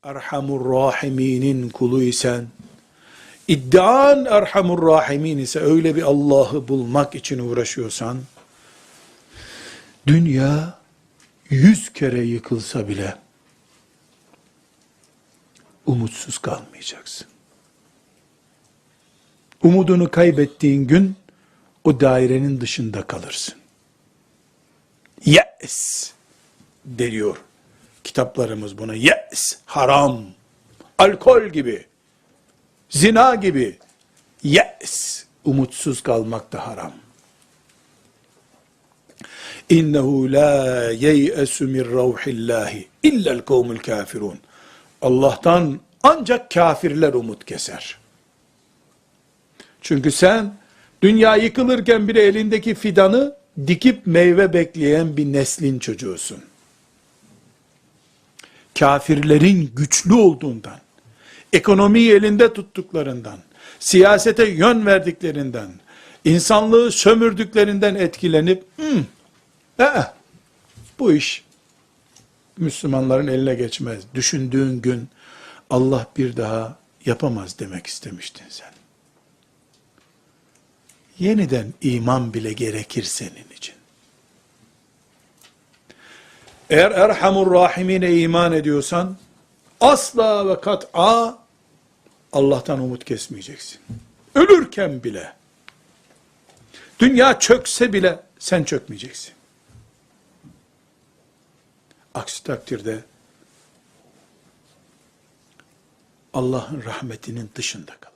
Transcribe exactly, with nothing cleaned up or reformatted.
Erhamur Rahiminin kulu isen, iddian Erhamur Rahimin ise, öyle bir Allah'ı bulmak için uğraşıyorsan, dünya yüz kere yıkılsa bile umutsuz kalmayacaksın. Umudunu kaybettiğin gün o dairenin dışında kalırsın. Ye's deniyor kitaplarımız buna. Ye's, haram. Alkol gibi, zina gibi. Ye's, umutsuz kalmak da haram. İnnehu la yey'esu min rauhillahi illel kavmul kafirun. Allah'tan ancak kafirler umut keser. Çünkü sen dünya yıkılırken bile elindeki fidanı dikip meyve bekleyen bir neslin çocuğusun. Kafirlerin güçlü olduğundan, ekonomiyi elinde tuttuklarından, siyasete yön verdiklerinden, insanlığı sömürdüklerinden etkilenip, "Hmm, aa, bu iş Müslümanların eline geçmez" düşündüğün gün Allah bir daha yapamaz demek istemiştin sen. Yeniden iman bile gerekir senin için. Eğer Erhamur Rahimine iman ediyorsan, asla ve kat'a Allah'tan umut kesmeyeceksin. Ölürken bile, dünya çökse bile sen çökmeyeceksin. Aksi takdirde Allah'ın rahmetinin dışında kalır.